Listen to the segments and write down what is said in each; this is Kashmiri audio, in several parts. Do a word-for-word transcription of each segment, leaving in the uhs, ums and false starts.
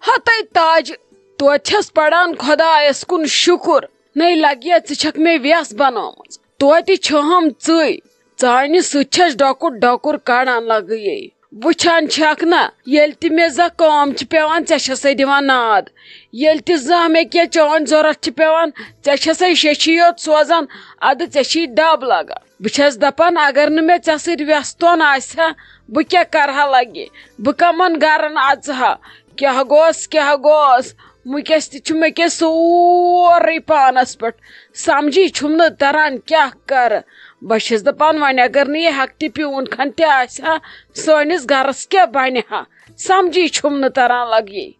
ہتے تاج، توتہِ چھَس پران خۄدایَس کُن شُکُر۔ نَے لگیا ژٕ چھَکھ مےٚ وٮ۪س بنٲومٕژ۔ توتہِ چھَہَم ژٕے۔ ژانہِ سۭتۍ چھَس ڈۄکُر ڈۄکُر کڑان لگیے۔ وٕچھان چھَکھ نہ، ییٚلہِ تہِ مےٚ زانٛہہ کٲم چھِ پٮ۪وان، ژےٚ چھَسَے دِوان ناد۔ ییٚلہِ تہِ زانٛہہ مےٚ کینٛہہ چٲنۍ ضوٚرَتھ چھِ پٮ۪وان، ژےٚ چھَسَے شیشی یوت سوزان، اَدٕ ژےٚ چھی ڈب لگان۔ بہٕ چھَس دپان، اگر نہٕ مےٚ ژےٚ سۭتۍ وٮ۪ستون آسہِ ہا، بہٕ کیٛاہ کرٕ ہا لگے؟ بہٕ کمن گرن اژٕ ہا؟ کیٛاہ گوس، کیٛاہ گوس؟ وٕنکیٚس تہِ چھُ مےٚ کینٛہہ سورُے پانس پٮ۪ٹھ۔ سمجھی چھُم نہٕ تران کیٛاہ کرٕ۔ بہٕ چھَس دپان، وۄنۍ اگر نہٕ یہِ ہٮ۪کہٕ تہِ پیوٗنٛت کھنٛڈ تہِ آسہِ ہا، سٲنِس گرس کیٛاہ بنہِ ہا؟ سمجھی چھُم نہٕ تران لگے۔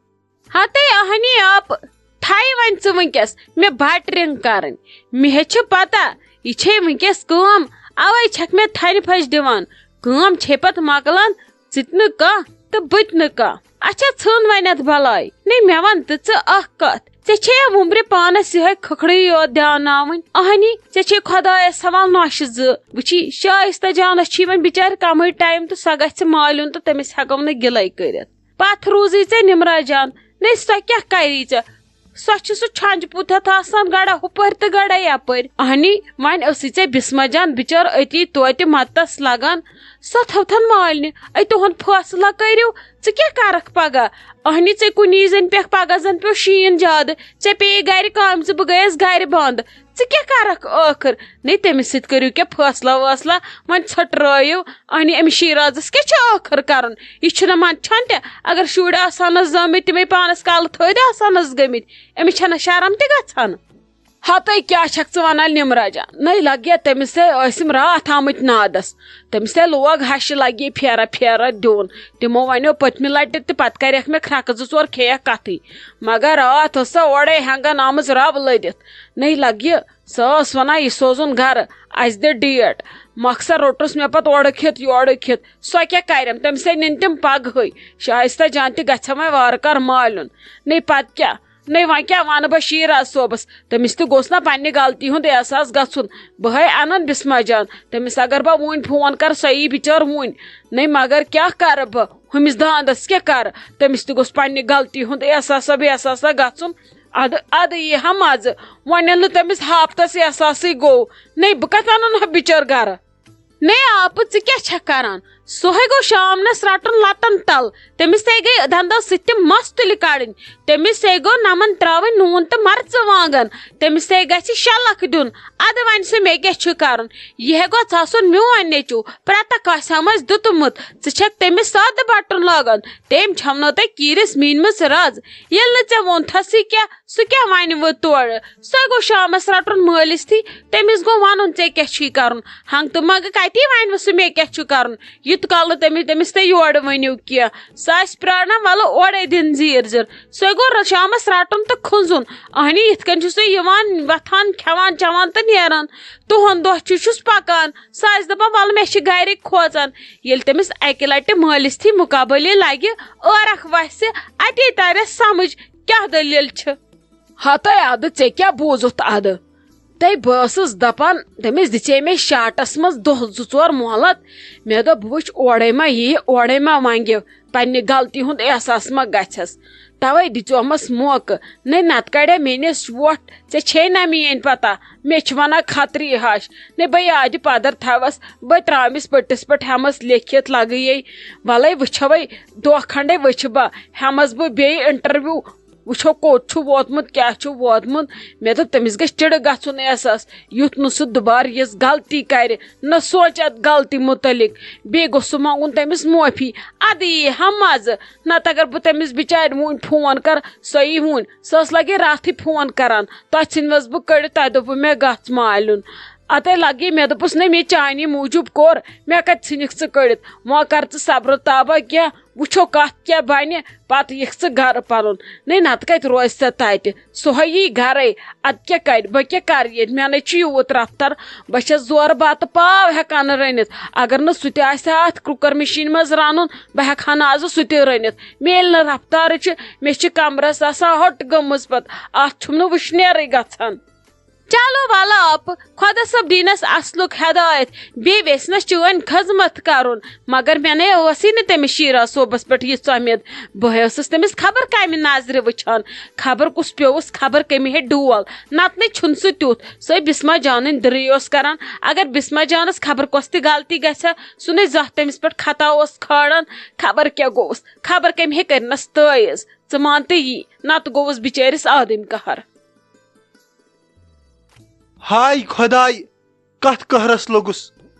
ہتے اہنی آپ، تھایہِ وۄنۍ ژٕ وٕنکیٚس مےٚ بٹرِنگ کرٕنۍ۔ مےٚ ہے چھِ پتہ، یہِ چھے وٕنکیٚس کٲم، اوے چھکھ مےٚ تھنہِ پھش دِوان۔ کٲم چھے پتہٕ مۄکلان، ژٕ تہِ نہٕ کانٛہہ تہٕ بہٕ تہِ نہٕ کانٛہہ۔ اچھا، ژھٕن وۄنۍ اتھ بلاے۔ نے، مےٚ ون تہٕ ژٕ اکھ کتھ، ژےٚ چھے وُمبرِ پانس یِہے کھکھڑٕے یوت دیاوناوٕنۍ؟ اہنی، ژےٚ چھے خۄدایس حوال نۄشہِ زٕ۔ وٕچھی، شایستہ جانس چھی وۄنۍ بچارِ کمٕے ٹایم تہٕ سۄ گژھِ مالیُن تہٕ تٔمِس ہٮ۪کو نہٕ گِلے کٔرِتھ۔ پتھ روٗزٕے ژےٚ نِمرا جان۔ نے، سۄ کیٛاہ کری ژےٚ؟ سۄ چھِ سُہ چھانٛجہِ پوٗتھٮ۪تھ آسان گڑا ہُپٲرۍ تہٕ گڑا یپٲرۍ۔ اہنی، وۄنۍ ٲسٕے ژےٚ بسمہ جان بچٲر أتی توتہِ مدتس لگان۔ سۄ تھٲوتھن مالنہِ۔ اے، تُہُنٛد فٲصلہٕ کٔرِو، ژٕ کیٛاہ کرکھ پگاہ؟ اہنی، ژےٚ کُنی زٔنۍ پٮ۪کھ، پگاہ زن پیوٚو شیٖن زیادٕ، ژےٚ پیٚیہِ گرِ کامہِ، ژٕ بہٕ گٔیس گرِ بنٛد۔ ژٕ کیٛاہ کرکھ ٲخٕر؟ نے، تٔمِس سۭتۍ کٔرِو کیٛاہ فٲصلہ وٲصلہ، وۄنۍ ژھٔٹرٲیِو۔ اہنہِ، أمِس شیٖرازس کیٛاہ چھُ ٲخٕر کرُن؟ یہِ چھُنہ منٛدچھان تہِ، اگر شُرۍ آسہٕ ہنس زٲمٕتۍ، تِمے پانس کالہٕ تھٔدۍ آسہٕ ہنس گٔمٕتۍ، أمِس چھنہ شرم تہِ گژھان۔ ہتے کیٛاہ چھکھ ژٕ ونان نِمرا جان؟ نے لگیا تٔمِس ہے ٲسِم راتھ آمٕتۍ نادس۔ تٔمِس ہے لوگ ہشہِ لگی پھیرہ پھیرہ دیُن۔ تِمو ونیو پٔتمہِ لٹہِ تہِ، پتہٕ کریکھ مےٚ کھرکہٕ زٕ ژور کھیٚیکھ کتھٕے۔ مگر راتھ ٲس سۄ اورے ہنگن آمٕژ رب لٔدِتھ۔ نے لگہِ، سۄ ٲس ونان، یہِ سوزُن گرٕ، اسہِ دِ ڈیٹ۔ مۄخصر روٚٹُس مےٚ پتہٕ اورٕ کھٮ۪تھ یورٕ کھٮ۪تھ۔ سۄ کیٛاہ کرٮ۪م؟ تٔمِس ہے نِن تِم پگہٕے۔ شایستہ جان تہِ گژھِ وۄنۍ وارٕ کار مالیُن۔ نے پتہٕ کیٛاہ؟ نے وۄنۍ کیٛاہ ونہٕ بہٕ شیٖراز صٲبس؟ تٔمِس تہِ گوٚژھ نا پننہِ غلطی ہُنٛد احساس گژھُن۔ بہٕ ہے انن بسمہ جان۔ تٔمِس اگر بہٕ وُنۍ فون کرٕ، سۄ یی بچٲر وُنۍ۔ نے مگر کیٛاہ کرٕ بہٕ؟ ہُمِس داندس کیٛاہ کرٕ؟ تٔمِس تہِ گوٚژھ پننہِ غلطی ہُنٛد احساسا بے احساسا گژھُن۔ ادٕ، ادٕ یی ہا مزٕ۔ وۄنۍ ییٚلہِ نہٕ تٔمِس ہاپتس احساسٕے گوٚو، نے بہٕ کتھ انن ہا بچٲر گرٕ؟ نے آپہٕ، ژٕ کیٛاہ چھکھ کران؟ سُہ ہے گوٚو شامنس رٹُن لتن تل۔ تٔمِس ہے گٔے دندو سۭتۍ تِم مس تُلہِ کڑٕنۍ۔ تٔمِس ہے گوٚو نمن ترٛاوٕنۍ نوٗن تہٕ مرژٕ وانگن۔ تٔمِس ہے گژھِ شےٚ لکھ دیُن۔ ادٕ وۄنۍ سُہ مےٚ کیٛاہ چھُ کرُن؟ یہِ ہے گوٚژھ آسُن میون نیٚچو۔ پرٛتکھ آسہِ ہا مَس دیُتمُت۔ ژٕ چھکھ تٔمِس سادٕ بٹُن لاگان۔ تٔمۍ چھَونو تۄہہِ کیٖرِس میٖنۍ مٕژ رز۔ ییٚلہِ نہٕ ژےٚ ووٚنتھسٕے کیٛاہ، سُہ کیٛاہ وَنہِ وۄنۍ تورٕ؟ سُہ گوٚو شامَس رَٹُن مٲلِس تھی۔ تٔمِس گوٚو وَنُن، ژےٚ کیٛاہ چھُے کَرُن؟ ہنٛگہٕ تہٕ منٛگہٕ کَتی وَنہِ وۄنۍ سُہ مےٚ کیٛاہ چھُ کَرُن؟ یُتھ کال نہٕ تٔمِس، تٔمِس تُہۍ یورٕ ؤنِو کینٛہہ۔ سُہ آسہِ پرٛاران، وَلہٕ اورَے دِن زیٖر زیٖر۔ سُہ گوٚو شامَس رَٹُن تہٕ کھُنٛزُن۔ اَہنی، یِتھ کٔنۍ چھُ سُہ یِوان، وۄتھان، کھٮ۪وان، چٮ۪وان تہٕ نیران۔ تُہُنٛد دۄہ چھُ، چھُس پَکان۔ سُہ آسہِ دَپان، وَلہٕ مےٚ چھِ گَرِکۍ کھوژان۔ ییٚلہِ تٔمِس اَکہِ لَٹہِ مٲلِس تھی مُقابلے لَگہِ، ٲرَکھ وَسہِ، اَتے تَرٮ۪س سَمٕجھ، کیٛاہ دٔلیٖل چھِ۔ ہتے ادٕ، ژےٚ کیٛاہ بوٗزُتھ ادٕ؟ تَے بہٕ ٲسٕس دَپان، تٔمِس دِژے مےٚ شاٹَس منٛز دۄہ زٕ ژور مۄہلت۔ مےٚ دوٚپ، بہٕ وٕچھ اورَے ما یِیہِ، اورَے ما وَنگہِ، پنٛنہِ غلطی ہُنٛد احساس ما گژھٮ۪س۔ تَوَے دِژیومَس موقعہٕ۔ نَے نَتہٕ کَڑے مےٚ نِش وۄٹھ، ژےٚ چھے نہ میٛٲنۍ پَتہ، مےٚ چھِ وَنان خطری ہَش۔ نَے بہٕ یادِ پَدَر تھاوَس، بہٕ ترٛامِس پٔٹِس پٮ۪ٹھ ہٮ۪مَس لیکھِتھ لَگہٕ یے۔ وَلَے وٕچھَوَے، دۄہ کھنٛڈَے وٕچھِ بہٕ، ہٮ۪مَس بہٕ بیٚیہِ اِنٹروِو۔ وٕچھو کوٚت چھُ ووتمُت، کیٛاہ چھُ ووتمُت۔ مےٚ دوٚپ، تٔمِس گژھِ چِڑٕ گژھُن احساس، یُتھ نہٕ سُہ دُبارٕ یِژھ غلطی کَرِ، نہ سونٛچہِ اَتھ غلطی مُتعلِق۔ بیٚیہِ گوٚژھ سُہ منٛگُن تٔمِس معٲفی۔ اَدٕ یی ہا مَزٕ۔ نَتہٕ اگر بہٕ تٔمِس بِچارِ وُنۍ فون کَرٕ، سۄ یی وُنۍ۔ سۄ ٲس لَگے راتھٕے فون کَران۔ تۄہہِ ژھٕنوَس بہٕ کٔڑِتھ، تۄہہِ دوٚپوُ مےٚ گژھ مالیُن۔ اَتے لَگے مےٚ دوٚپُس، نہ، مےٚ چانی موٗجوٗب کوٚر، مےٚ کَتہِ ژھٕنِکھ ژٕ کٔڑِتھ؟ وۄنۍ کَر ژٕ صبرٕ تابا کینٛہہ، وٕچھو کَتھ کیٛاہ بَنہِ، پَتہٕ یِکھ ژٕ گَرٕ پَنُن۔ نَے نَتہٕ کَتہِ روزِ ژےٚ تَتہِ؟ سُہ ہے یی گَرَے۔ اَدٕ کیٛاہ کَرِ؟ بہٕ کیٛاہ کَرٕ ییٚتہِ؟ مےٚ نَے چھُ یوٗت رفتار، بہٕ چھَس زورٕ بَتہٕ پاو ہٮ۪کان نہٕ رٔنِتھ۔ اگر نہٕ سُہ تہِ آسہِ ہا اَتھ cooker مِشیٖنہِ منٛز رَنُن، بہٕ ہٮ۪کہٕ ہا نہٕ آزٕ سُہ تہِ رٔنِتھ۔ مےٚ ییٚلہِ نہٕ رفتارٕے چھِ، مےٚ چھِ کَمرَس آسان ہۄٹھ گٔمٕژ پَتہٕ۔ اَتھ چھُم نہٕ وٕشنیرٕے گژھان۔ چلو ولہٕ اَپہٕ، خۄدا صٲب دِینَس اصلُک ہدایت، بیٚیہِ ویژھنَس چٲنۍ خدمت کرُن۔ مگر مےٚ نے ٲسٕے نہٕ تٔمِس شیراز صٲبَس پٮ۪ٹھ یِژھ اُمید۔ بہٕ ٲسٕس تٔمِس خبر کمہِ نظرِ وٕچھان، خبر کُس پیوٚوُس، خبر کٔمۍ ہیٚتۍ ڈول۔ نتہٕ نے چھُنہٕ سُہ تیُتھ۔ سۄے بسمہ جانٕنۍ دٕرٕے اوس کران۔ اگر بسمہ جانَس خبر کۄس تہِ غلطی گژھِ ہا، سُہ نے زانٛہہ تٔمِس پٮ۪ٹھ خطا اوس کھالان۔ خبر کیٛاہ گوٚوُس، خبر کٔمۍ ہے کٔرنَس تٲیٖز۔ ژٕ مان تہٕ یی، نتہٕ گوٚوُس بِچٲرِس آدٕنۍ قہر۔ ہاے خۄداے، کتھ قہرس لوٚگُس؟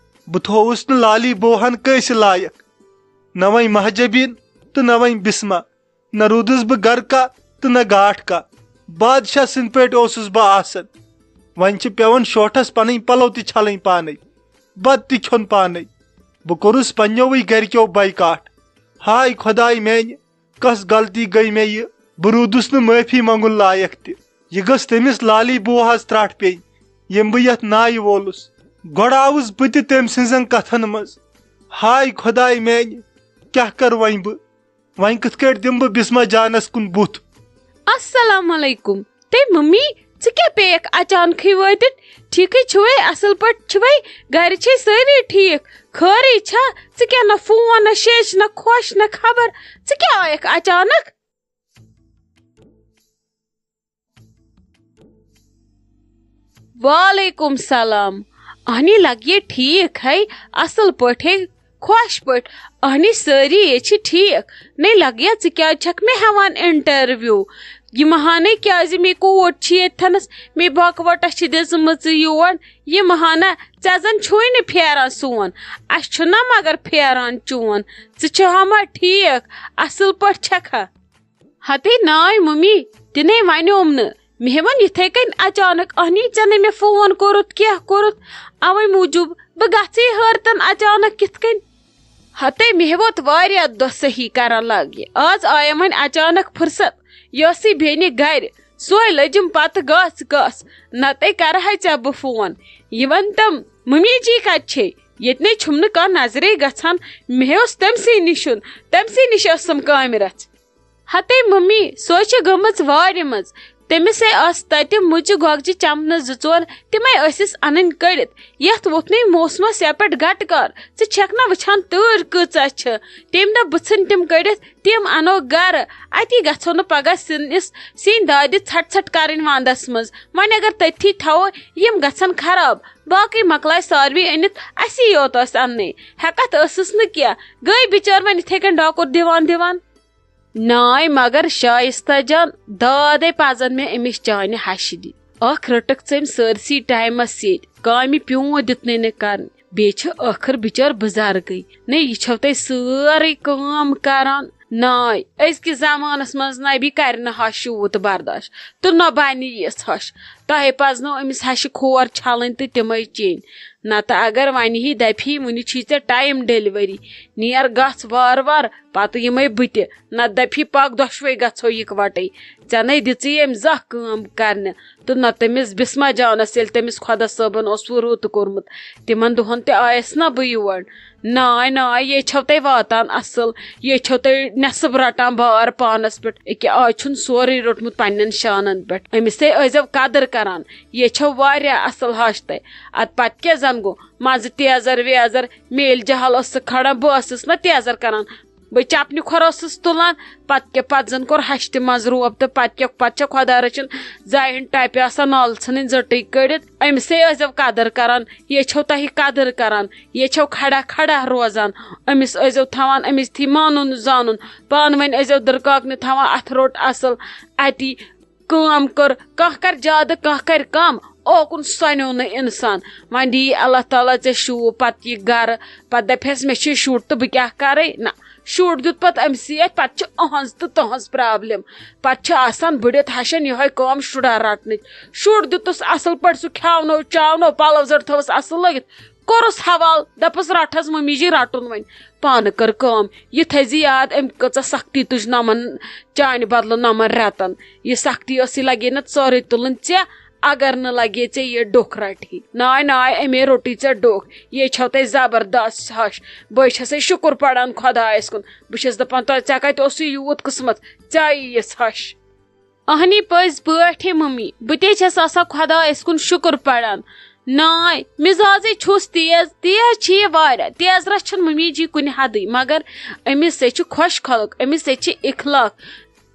بہٕ تھووُس نہٕ لالی بوہن کٲنٛسہِ لایق، نہ وۄنۍ مہجبیٖن تہٕ نہ وۄنۍ بسمہ، نہ روٗدُس بہٕ گرٕ کا تہٕ نہ گاٹھ کا۔ بادشاہ سٕنٛدۍ پٲٹھۍ اوسُس بہٕ آسان۔ وۄنۍ چھِ پٮ۪وان شوٹھس پنٕنۍ پلو تہِ چھلٕنۍ پانے، بتہٕ تہِ کھیوٚن پانے۔ بہٕ کوٚرُس پننیوٕے گرِکیو بایکاٹ۔ ہاے خۄداے میانہِ، کۄس غلطی گٔے مےٚ یہِ؟ بہٕ روٗدُس نہٕ معٲفی منٛگُن لایق تہِ۔ یہِ گٔژھ تٔمِس لالی بوہس ترٛٹھ پیٚیہِ، ییٚمۍ بہٕ یتھ نایہِ وولُس۔ گۄڈٕ آوُس بہٕ تہِ تٔمۍ سٕنٛزن کتھن منٛز۔ ہاے خۄداے میانہِ، کیٛاہ کرٕ وۄنۍ بہٕ؟ وۄنۍ کِتھ کٲٹھۍ دِمہٕ بہٕ بسمہ جانس کُن بُتھ؟ السلام علیکم۔ تہٕ ممی، ژٕ کیٛاہ پیٚیَکھ اچانکھٕے وٲتِتھ؟ ٹھیٖکھٕے چھُوے؟ اصل پٲٹھۍ چھِوے؟ گرِ چھے سٲری ٹھیٖک؟ خٲرٕے چھا؟ ژٕ کیٛاہ نہ فون، نہ شیٚچھ، نہ خۄش، نہ خبر؟ ژٕ کیٛاہ آیَکھ اچانک؟ وعلیکم سلام۔ اہنی لگیے ٹھیک ہے، اصل پٲٹھۍ ہے، خۄش پٲٹھۍ۔ اہنی سٲری یے چھِ ٹھیک۔ نے لگیا، ژٕ کیازِ چھکھ مےٚ ہٮ۪وان انٹرویو؟ یہِ مہانے کیازِ مے کوٹ چھِ ییٚتھنس، مے باکوٹس چھِ دِژمٕژ یور۔ یہِ مہانا، ژےٚ زن چھُے نہٕ پھیران سون۔ اسہِ چھُنہ مگر پھیران چون۔ ژٕ چھِ ہما ٹھیک، اصل پٲٹھۍ چھکھا؟ ہتے ناے ممی، تہِ نے ونیوم نہٕ۔ مےٚ ووٚن یِتھے کٔنۍ اچانک، اہنی ژےٚ نے مےٚ فون کوٚرُتھ، کیٛاہ کوٚرُتھ؟ اوے موٗجوٗب بہٕ گژھٕ یہِ حٲرتن اچانک کِتھ کٔنۍ؟ ہتے مےٚ ووت واریاہ دۄہ صحیح کران لگہِ۔ آز آیم وۄنۍ اچانک فرصت، یہِ ٲسٕے بیٚنہِ گرِ، سۄے لٔجِم پتہٕ گژھ گژھ، نتے کرٕ ہا ژےٚ بہٕ فون۔ یہِ ون تم، ممی جی کتہِ چھے؟ ییٚتہِ نے چھُم نہٕ کانٛہہ نظرے گژھان۔ مےٚ اوس تٔمسٕے نِش یُن، تٔمسٕے نِش ٲسٕم کامہِ رژھ۔ ہتے ممی، سۄے چھِ گٔمٕژ وارِ منٛز۔ تٔمِس ہے آسہٕ تتہِ مُجہِ گۄگجہِ چمنہٕ زٕ ژور، تِمے ٲسِس انٕنۍ کٔڑِتھ۔ یتھ ووتھنُے موسمس یپٲٹھۍ گٹہٕ کار، ژٕ چھکھ نا وٕچھان تۭر کۭژاہ چھِ؟ تٔمۍ دوٚپ، بہٕ ژھٕنہٕ تِم کٔڑِتھ، تِم انو گرٕ۔ اتی گژھو نہٕ پگاہ سِنِس، سِنۍ دادِ ژھٹھ ژھٹھ کرٕنۍ ونٛدس منٛز۔ وۄنۍ اگر تٔتھی تھاوو، یِم گژھن خراب۔ باقٕے مۄکلاے ساروی أنِتھ، اسی یوت ٲسۍ اننٕے۔ ہٮ۪کتھ ٲسٕس نہٕ کینٛہہ، گٔے بِچٲر وۄنۍ یِتھے کٔنۍ ڈاکُر دِوان دِوان۔ ناے مگر شایستہ جان، دادے پزن مےٚ أمِس چانہِ ہشہِ دِنۍ۔ اکھ رٔٹٕکھ ژٔمۍ سٲرسٕے ٹایمس سۭتۍ، کامہِ پیوٗنت دیُتنَے نہٕ کرنہٕ۔ بیٚیہِ چھِ ٲخٕر بِچٲر بُزرگٕے۔ نے، یہِ چھو تۄہہِ سٲرٕے کٲم کران۔ ناے، أزکِس زمانس منٛز نبی کرِ نہٕ ہش یوٗت برداشت تہٕ نہ بنہِ یِژھ ہش۔ تۄہے پزنو أمِس ہشہِ کھور چھلٕنۍ تہٕ تِمے چیٚنۍ۔ نتہٕ اگر ونہِ ہی دپہِ ہی، وُنہِ چھی ژےٚ ٹایم ڈیلیوری، نیر گژھ وار وار، پتہٕ یِمے بہٕ تہِ۔ نتہٕ دپہِ ہی، پکھ دۄشوے گژھو یکوٹے۔ ژےٚ نے دِژٕے أمۍ زانٛہہ کٲم کرنہِ۔ تہٕ نہ تٔمِس بسمہ جانس، ییٚلہِ تٔمِس خۄدا صٲبن اوس وُہ رُت کوٚرمُت، تِمن دۄہن تہِ آیس نہ بہٕ یور۔ ناے ناے، یے چھو تۄہہِ واتان اصل، یے چھو تۄہہِ نٮ۪صٕب رٹان بار پانس پٮ۪ٹھ۔ أکیاہ آز چھُن سورُے روٚٹمُت پننٮ۪ن شانن پٮ۪ٹھ، أمِس ہے ٲسۍزیو قدر کران۔ یے چھو واریاہ اصل ہش تۄہہِ۔ ادٕ پتہٕ کیٛاہ زن گوٚو، منٛزٕ تیزر ویزر، میلۍ جہل ٲسٕکھ کھڑان، بہٕ ٲسٕس نہ تیزر کران۔ بہٕ چپنہِ کھۄر ٲسٕس تُلان، پتہٕ کیٛاہ، پتہٕ زن کوٚر ہشہِ تہِ منٛز روب، تہٕ پتہٕ کیٛاہ، پتہٕ چھےٚ خۄدا رٔچھِن زایہِ ہٕنٛدۍ ٹپہِ آسان نالہٕ ژھٕنٕنۍ زٔٹٕے کٔڑِتھ۔ أمِسے ٲسۍزیو قدر کران، یے چھو تۄہہِ قدر کران، یے چھو کھڑا کھڑا روزان۔ أمِس ٲسۍزیو تھاوان، أمِس تھی مانُن زانُن، پانہٕ ؤنۍ ٲسۍزیو دٕرکاکنہِ تھاوان اَتھٕ روٚٹ اَصٕل۔ اَتی کٲم کٔر، کانٛہہ کَرِ زیادٕ، کانٛہہ کَرِ کَم، اوکُن سۄنیو نہٕ اِنسان۔ وۄنۍ دِیہِ اللہ تعالیٰ ژےٚ شوٗب، پَتہٕ یہِ گَرٕ، پَتہٕ دَپہِ ہَس، مےٚ چھِ شُر تہٕ بہٕ کیٛاہ کَرَے؟ نہ، شُر دیُت پَتہٕ أمۍ سٕے اَتھِ، پَتہٕ چھِ أہٕنٛز تہٕ تُہٕنٛز پرٛابلِم۔ پَتہٕ چھِ آسان بٕڑِتھ ہَشَن یِہوٚے کٲم شُرا رَٹنٕچ۔ شُر دیُتُس اَصٕل پٲٹھۍ، سُہ کھیٛاونو چاونو، پَلو زٔٹ تھٲوٕس اَصٕل لٲگِتھ، کوٚرُس حوالہٕ، دَپُس، رَٹھ حظ مٔمی جی رَٹُن وۄنۍ، پانہٕ کٔر کٲم۔ یہِ تھٲیزِ یاد، أمۍ کۭژاہ سختی تُج نَمَن چانہِ بدلہٕ نَمَن رٮ۪تَن۔ یہِ سختی ٲسٕے لگے نہ ژورے تُلٕنۍ ژےٚ، اگر نہٕ لگے ژےٚ یہِ ڈوٚکھ رٹہِ۔ ناے ناے، أمے روٚٹٕے ژےٚ ڈوٚکھ۔ یے چھو تۄہہِ زبردست ہش۔ بہٕ چھسے شُکر پران خۄدایس کُن۔ بہٕ چھس دپان، تۄہہِ، ژےٚ کتہِ اوسُے یوٗت قٕسمت، ژےٚ آیی یِژھ ہش۔ اہنی پٔزۍ پٲٹھۍ ممی، بہٕ تے چھَس آسان خۄدایَس کُن شُکُر پَران۔ ناے، مِزازٕے چھُس تیز، تیز چھِ یہِ واریاہ، تیز رَژھ چھَنہٕ ممی جی کُنہِ حدٕے، مگر أمِس سۭتۍ چھِ خۄش خلق، أمِس سۭتۍ چھِ اخلاق۔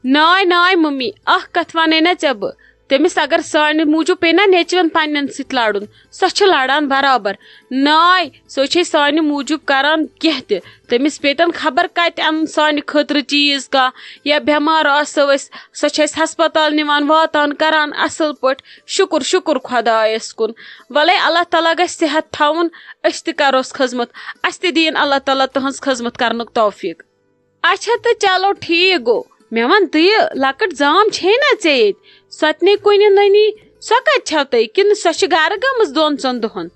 ناے، ناے ممی، اَکھ کَتھ وَنَے نہ ژےٚ بہٕ، تٔمِس اگر سانہِ موٗجوٗب پیٚیہِ نہ نیٚچوٮ۪ن پنٛنٮ۪ن سۭتۍ لَڑُن، سۄ چھِ لَڑان برابر۔ ناے، سۄ چھے سانہِ موٗجوٗب کَران کینٛہہ تہِ، تٔمِس پیٚتن خبر کَتہِ اَنُن سانہِ خٲطرٕ چیٖز کانٛہہ، یا بٮ۪مار آسو أسۍ، سۄ چھِ اَسہِ ہسپتال نِوان واتان کَران اَصٕل پٲٹھۍ۔ شُکُر، شُکُر خۄدایَس کُن۔ وَلَے اللہ تعالیٰ گژھِ صحت تھاوُن، أسۍ تہِ کَروس خدمت، اَسہِ تہِ دِیِن اللہ تعالیٰ تُہٕنٛز خدمت کَرنُک توفیٖق۔ اچھا تہٕ چلو ٹھیٖک گوٚو۔ مےٚ وَن تہٕ یہِ لۄکٕٹ زام چھے نہ ژےٚ ییٚتہِ؟ سۄ تہِ نے کُنہِ نٔنی، سۄ کَتہِ چھَو تۄہہِ؟ کِنہٕ سۄ چھِ گَرٕ گٔمٕژ دۄن ژۄن دۄہَن؟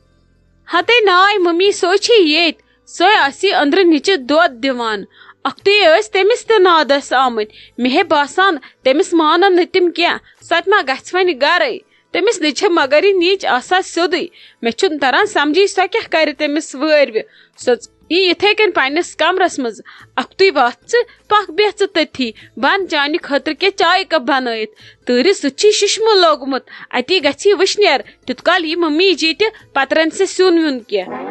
ہَتے ناے مٔمی، سۄے چھِ ییٚتہِ۔ سۄے آسی أنٛدرٕ نِچہِ دۄد دِوان۔ اَکھتُے ٲسۍ تٔمِس تہِ نادَس آمٕتۍ۔ مےٚ ہے باسان، تٔمِس مانَن نہٕ تِم کینٛہہ۔ سۄ تہِ ما گژھِ وۄنۍ گَرَے؟ تٔمِس نِچہِ چھےٚ مگر یہِ نِچ آسان سیوٚدُے۔ مےٚ چھُنہٕ تَران سَمجھی، سۄ کیٛاہ کَرِ تٔمِس وٲرۍوِ۔ سۄ ژ-، یی یِتھَے کٔنۍ پنٛنِس کَمرَس منٛز۔ اَکھتُے وَتھ ژٕ، پَکھ بیٚہہ ژٕ تٔتھی۔ بَن چانہِ خٲطرٕ کینٛہہ چایہِ کَپ بَنٲیِتھ۔ تۭرِ سۭتۍ چھُے شِشمہٕ لوگمُت۔ اَتی گژھی وٕشنیر، تیُت کال یی مٔمی جی تہِ، پَتہٕ رَنہِ سۄ سیُن ویُن کینٛہہ۔